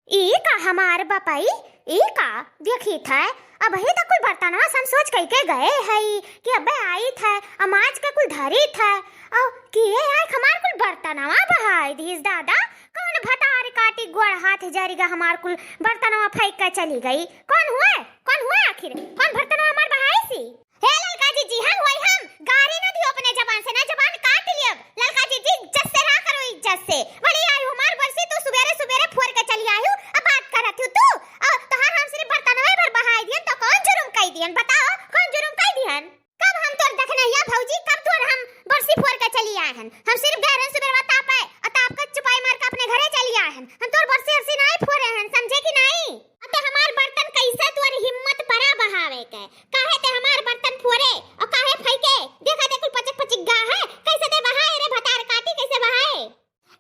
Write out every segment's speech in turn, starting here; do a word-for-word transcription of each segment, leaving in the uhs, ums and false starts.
ई का हमार बपई, ई का देखित है? अबही त कुल बर्तनवा संसोच कइके गए हई कि अबे आइत है, अ माज के कुल धरित है। अउ किए आइके हमार कुल बर्तनवा बहाइ दिहिस दादा। कौन भतार काटी गोड़ हाथ जरि गा, हमार कुल बर्तनवा फेंक के चली गई? कौन हुए? कौन हुए आखिर? कौन बर्तनवा हमार बहाइसी? हे ललका जीजी, हम होई हम, गारी ना दियो अपने जबान से, ना जबान काट लियब। ललका जीजी, इज्जत से रहा करो, इज्जत से। बड़ी आइहू हमार बरसी, तू सुबेरे सुबेरे फोर के चली आइहू, अब बात करत हू तू। अउ तोहार हम सिर्फ बर्तनवे भर बहाई दिहन, तो कौन जुर्म कई दिहन? बताओ, कौन जुर्म कई दिहन? कब हम तोर देखनहिया भौजी, कब तोर हम बरसी फोर के चली आए हन? हम सिर्फ गैरन सुबेरवा तापे, अ ताप के चुपाई मार के अपने घरे चली आए हन। हम तोर बरसी अरसी नाई फोरे हन, समझे कि नाई? अते हमार बर्तन कैसे तोर हिम्मत परा बहावे के? काहे ते हमार बर्तन फोरे अउ काहे फेंके? देखा ते कुल पचक पचिक गा है, कैसे ते बहाए रे भतार काटी, कैसे बहाए?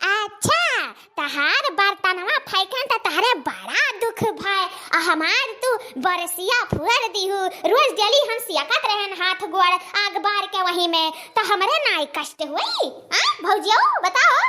अच्छा, तहार बर्तनवा फेंकन त तहरे बड़ा दुख भय, अ हमार तू बरसिया फोर दिहू। रोज डेली हम सियकत रहन हाथ गोड़ आग बार के वही में, त हमरे नाई कष्ट होई? आ भौजियो बताओ।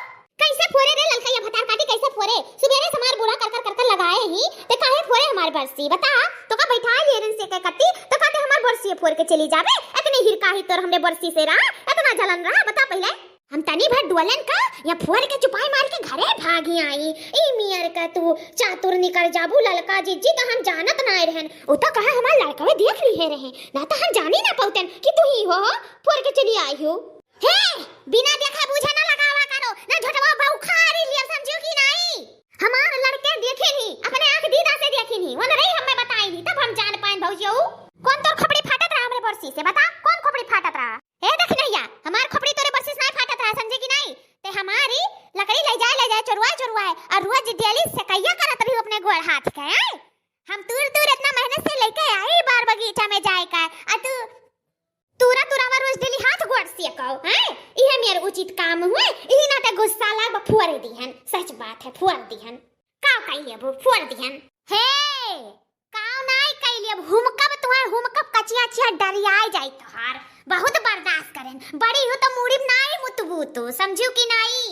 कैसे फोरे रे ललकैया भतार काटी, कैसे फोरे? सुबेरे से हमार बूढ़ा कर कर कर कर लगाए ही, ते काहे फोरे हमार बरसी? बता, तोका बैठाए लिए रहन सेके कत्ती, तो का ते हमार बरसी फोर के चली जाबे? इतनी हिरकाही तोर हमरे बरसी से रहा, इतना जलन रहा, बता पहिले। हम तनी भर डोलन का या फोर के चुपाई मार के घरे भागी आई। ई मियर का तू चातुर निकर जाबू ललका जीजी, तो हम जानत नाय रहन। उ तो कहा हमार लड़कवे देख लिहे रहे, ना तो हम जानी ना पौतन कि तू ही हो, हो, फोर के चली आई हो। हे, बिना देखा बूझा ना लगावा करो, ना झोटवा बउखारी लिया, समझियो कि नाई? हमार लड़के देखे नहीं, अपने आँख दीदा से देखे नहीं, वन रही हमें बताई नहीं, तब हम जान पाएन भौजियो। कौन तोर खोपड़ी फाटत रहा हमरे बरसी से, बता, कौन खोपड़ी फाटत रहा? हे देखनहिया, हमार खोपड़ी तोरे बरसी से नाई फाटत रहा, समझे कि नाई? ते हमारी लकड़ी ले जाए, ले जाए, चोरवाए, चोरवाए, और रोज डेली सेकैया करत रही अपने गोड़ हाथ के, हैं? हम तूर तूर इतना मेहनत से लेके आई बार बगीचा में जाए का, और तू तूरा तुरावा रोज डेली हाथ गोड़ सेकौ, हैं? इहे मेर उचित काम हुए, इही नाते गुस्सा लाग बा, फोर दिहन। सच बात है, फोर दिहन। का कही अब, फोर दिहन। हे, काव नाई कइली अब, हुमकब तुहे, हुमकब कचिया चिया डरियाई जाई तोहार। बहुत बर्दाश्त करेन। बड़ी हो तो मूड़ी में नाई मुतबू तू, समझू कि नाई?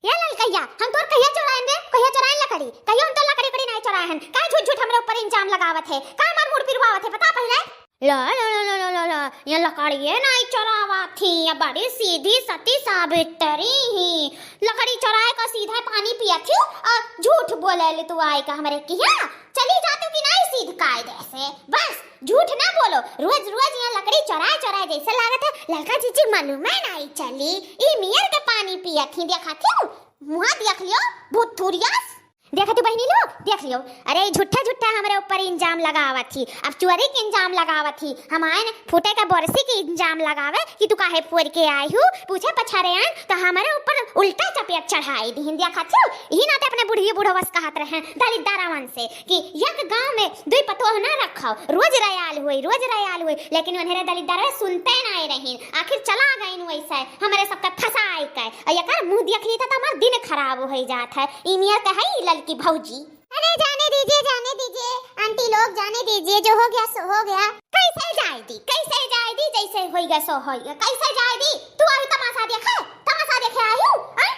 ए ललकैया, हम तोर कहिया चोराएन रे? कहिया चोराएन लकड़ी? कहियो हम तोर लकड़ी उकड़ी नाई चोराए हन। काहे झूठ झूठ हमरे ऊपर इल्जाम लगावत है? काहे हमार मूड़ पिरवावत है? बता पहिले। ला, ला, ला, ये लकड़िए नाई चोरावत ही, ये बड़ी सीधी सती सावित्री ही। लकड़ी चोराए का सीधा पानी पियत ही और झूठ बोलेली तू आए का हमरे किहाँ। चली जा तू कि नाई सीध कायदे से। बस, झूठ ना बोलो, रोज रोज यहाँ लकड़ी चोराए चोराए जैसे लागत है, ललका जीजी मालूम है नाई चली, ई मियर के पानी पियत ही, देखा क्यों? मुँह देख लियो, भूत थुरियास। देखा तू बहिनी लोग, देख लियो, अरे ई झूठा झूठा हमरे ऊपर इल्जाम लगावत ही, अब चोरी के इल्जाम लगावत ही, हम आए न फूटे का बरसी के इल्जाम लगावे कि तू काहे फोर के आई हू, पूछे पछारे आन तो हमरे ऊपर उल्टा चपेट चढ़ाई दिहिन। देखा क्यों? यही नाते अपने बुढ़िए बुढ़वस कहत रहे दलित दारावन से, कि एक गाँव में दुई पतोह ना रखो, रोज रयाल होई, रोज रयाल होई, लेकिन उन्हें दलित दरवे सुनते नाई रहीन, आखिर चला गईन वैसे हमरे सबके फंसाई के। और एकर मुंह देख ली तो हमार दिन खराब हो जात है। ई मियर के है ई ललकी भौजी। अरे जाने दीजिए, जाने दीजिए आंटी लोग, जाने दीजिए, जो हो गया सो हो गया। कैसे जाए दी, कैसे जाए दी, जैसे होई गया सो होई गया, कैसे जाए दी? तू अभी तमाशा देखे, तमाशा देखे आई हूँ, हैं?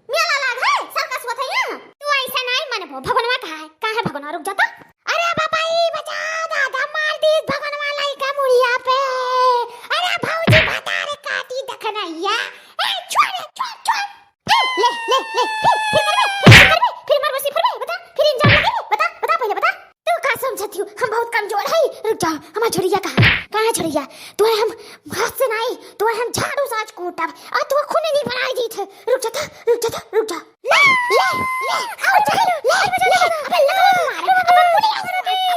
मेला लाग है, सर्कस होत है यहाँ। तू ऐसे नाई मनबो, भगवानवा कहाँ है? कहाँ है भगवानवा? रुक जा तो। अरे बाबा, ई बचा, दादा मार दी भगवानवा लइका मुड़िया पे। अरे भौजी भतारे काटी देखनैया। ए, छोड़, छोड़, छोड़। ए, ले, ले, ले, फिर, फिर करबे, फिर, फिर करबे, फिर मार बसी फरबे, बता, फिर इल्जाम लगेबे, बता, बता पहिले बता। तू का समझत हूँ? हम बहुत कमजोर है। रुक जा, हमार झोरिया कहाँ? कहाँ है झोरिया? तू हम हाथ से नाई, तू हम झाड़ू से आज कूटब। आ तू खून नहीं बनाई जीत है। रुक जा, रुक जा, रुक जा। ले, ले, ले, आओ, चल, ले, ले, अबे लगा मार, अबे मुड़ी आ, अबे, अबे,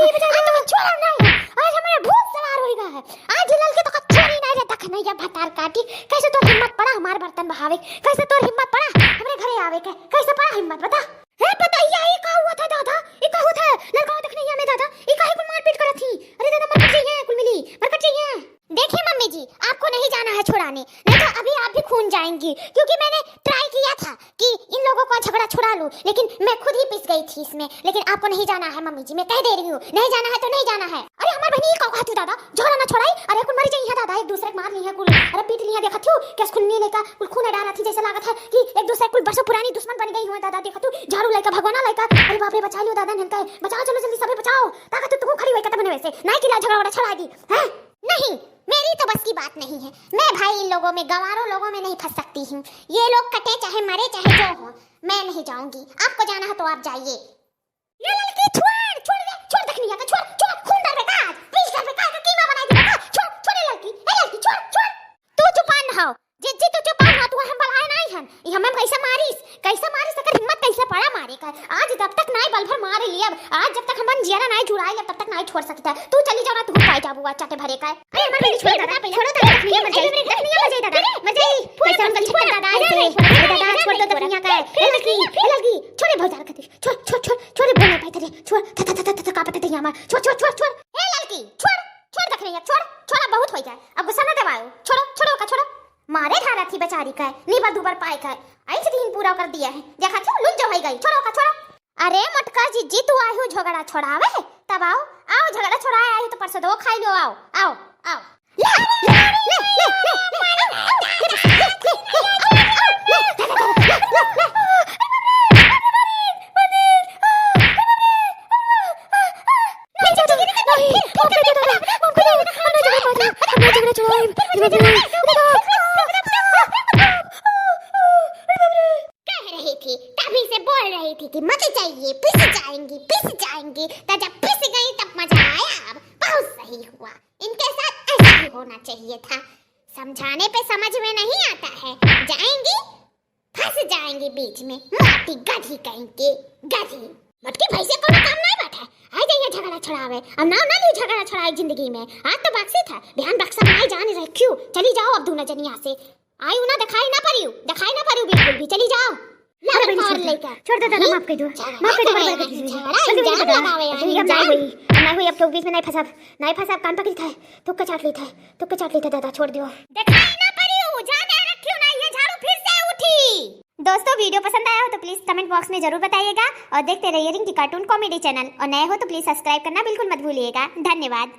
अबे, अबे, छोड़ा नहीं, आज हमारे भूत सवार होइगा है, आज लाल के तो कच्चोरी नहीं रे, देख नहीं ये भतार काटी, कैसे तोर हिम्मत पड़ा हमार बर्तन बहावे, कैसे तोर हिम्मत पड़ा हमरे घरे आवे के, कैसे पड़ा हिम्मत बता? हे पता ही ये का हुआ था दादा, ये का हुआ था, लड़का देखनैया में दादा, ये काहे को मारपीट करत थी, अरे दादा मरकट चाहिए, कुल मिली, मरकट चाहिए। देखिए मम्मी जी, आपको नहीं जाना है छुड़ाने, नहीं तो अभी आप भी खून जाएंगी, क्योंकि मैंने ट्राई किया था कि इन लोगों का झगड़ा छुड़ा लूं, लेकिन मैं खुद ही पिस गई थी इसमें। लेकिन आपको नहीं जाना है मम्मी जी, मैं कह दे रही हूँ, नहीं जाना है तो नहीं जाना है। अरे हमार बहिनी, ई का कहत हू दादा, झगड़ा ना छोड़ाई। अरे कुल मर जाई है दादा, एक दूसरे के मार ली है कुल, अरे पीट ली है। देखत हू कैसे खूनी लइका कुल खून डारत ही, जैसे लागत है कि एक दूसरे कुल बरसों पुरानी दुश्मन बन गई हुए दादा। देखत हू झाड़ू लइका, भगवाना लइका, अरे बाप रे, बचा लियो दादा इनका, बचाओ, चलो जल्दी सबे बचाओ। ताकत तू खड़ी हुई कतब वैसे, नहीं किला झगड़ा वगड़ा छड़ा दी, हैं? नहीं, मेरी तो बस की बात नहीं है। मैं भाई इन लोगों में, गंवारों लोगों में नहीं फंस सकती हूँ। ये लोग कटे चाहे मरे चाहे जो हो, मैं नहीं जाऊंगी। आपको जाना है तो आप जाइए। ये लड़की छोड़, छोड़ दे, छोड़ देखनी है तो छोड़, छोड़, खून डाल बेटा, आज पीस डाल बेटा, का कीमा बनाई दे बेटा, छोड़, छोड़ ये लड़की, ए लड़की, छोड़, छोड़। तू चुपान रहो, जिज्जी तू चुपान रहो, तू हम बलाए नहीं हन। ई हमें कैसे मारिस, कैसे मारिस, एकर हिम्मत कैसे पड़ा मारे का? आज जब तक नाई बल भर मारे लिया, आज जब तक हमन जियरा नाई जुड़ाई लिया, तब तक नाई छोड़ सकता है। तू चली जाओ ना, तू पाई जाबू आज चाटे भरे का। अरे हमार बहिनी छोड़ दादा, छोड़ो दादा, दफनिया मर जाई, दफनिया मर जाई दादा, मर जाई। कैसे हम गलती कर दादा, ऐसे, अरे दादा छोड़ दो दफनिया का, ए लड़की, ए लड़की, छोड़े भौजार कती, छोड़, छोड़, छोड़, छोड़े बोले भाई तेरे, छोड़, था, था, था, का पता तैयार मार, छोड़, छोड़, छोड़, छोड़। ए लड़की, छोड़, छोड़ दफनिया, छोड़, छोड़ा बहुत हो गया, अब गुस्सा ना दिवाओ, छोड़ो, छोड़ो का, छोड़ो। मारे धारा थी बेचारी का, नी बार दू बार पाए का, ऐसे दिन पूरा कर दिया है, देखा क्यों लुंज हो गई, छोड़ो का, छोड़ो। अरे मोटका जिज्जी, तू आयु झगड़ा छोड़ावे, तब आओ, आओ झगड़ा छोड़ाए आयु तो परसों दो खाई लो, आओ, आओ, आओ। ले, ले, ले, ले, ले, आओ, आओ, ले, ले, ले, आओ, आओ, ले, ले, ले, ले, ले, आओ। नहीं, नहीं, नहीं, नहीं, माफ कर दो दादा, माफ कर दो, हम ना झगड़ा पाते, हम ना झगड़ा छोड़ाए, झगड़ा छोड़ाए। कह रही थी, तभी से बोल रही थी कि मत जाइए, पिस जाएंगी, पिस जाएंगी। तो जब पिस गई तब मजा आया। अब बहुत सही हुआ, इनके साथ ऐसा ही होना चाहिए था। समझाने पे समझ में नहीं आता है, जाएंगी फंस जाएंगी बीच में, मोटी गधी कहीं की, गधी। मोटकी भैंसे कोनो काम नहीं बैठा है, आई जाइए झगड़ा छुड़ावे। अब नाम ना ली झगड़ा छुड़ाए जिंदगी में, आज तो बक्सी था, ध्यान बक्सा नहीं जाने रहे क्यों। चली जाओ अब दोनों जनिया से, आई ना दिखाई ना परियो, दिखाई ना परियो बिल्कुल भी, चली जाओ। अरे बहिनी, छोड़ दे। छोड़ दे दादा, माफ कर दो, माफ कर दो, बर्बाद कर दीजिए। छोड़ दे दादा, अब नहीं हुई, अब नहीं हुई, अब तो बीच में नहीं फंसा, नहीं फंसा, अब कान पकड़ी था, तुक्का चाट ली था, तुक्का चाट ली था दादा, छोड़ दियो। दिखाई ना परियो, जाने रखियो ना, ये झाड़ू फिर से उठी। दोस्तों, वीडियो पसंद आया हो तो प्लीज कमेंट बॉक्स में जरूर बताइएगा और देखते रहिए रिंकी कार्टून कॉमेडी चैनल और नए हो तो प्लीज सब्सक्राइब करना बिल्कुल मत भूलिएगा। धन्यवाद।